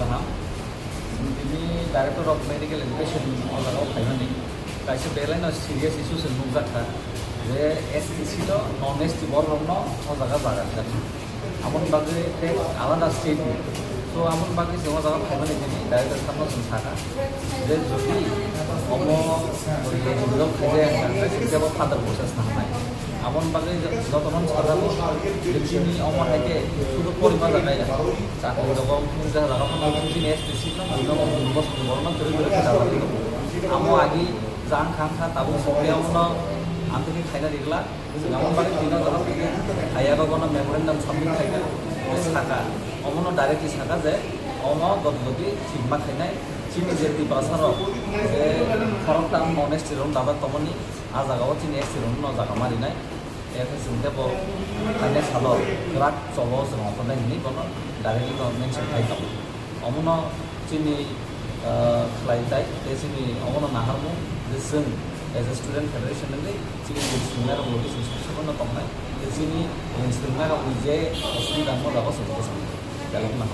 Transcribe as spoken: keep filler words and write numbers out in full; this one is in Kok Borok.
Kaham. Tini Director of Medical Education o jaga o phaimani kaisa belai no serious issue se nukjak kha je S T C no non S T borok rok no o jaga jaga kha. Amoni bagwi tei alada state ni. So amoni bagwi se o jaga phaimani tini Director sir no chwng sakha je jodi omo rok khaijaya hwnkha khe bo further process nang nai. Amoni bagwi jotono sajago je chini omo hai khe sudu porima jaga ya. Chakri rogo wngkha jaga phano chini S T C no buino buino bosong borokno kwrwi kwrwi khe jaga phano. Amo agi jang kha wngkha tabuk sokya wngno amtwkhe khaina rigla. Chwng amoni bagwi tino jaga phano haya rogono memorandum submit khaikha. Tei saka omono directly saka je omo gotgoti thikma khainai chini je Tiprasa rok je khoroktham non S T rok dajak tongmani a jaga o chini S T rokno jaga ma rinai. Tei chwng tei bo thangya salo kwrak cholo chwng ongkhornai hinwi bono directly no mention khai tongo. Omono chini, ah, khlai tai tei chini omono naharmung je chwng as a student federation hinwi chini ring swrwngnairok logi chwng soksono tongnai. Tei chini ring swrwngnairokni je osubida wngma jaga chwng bwskango belokno.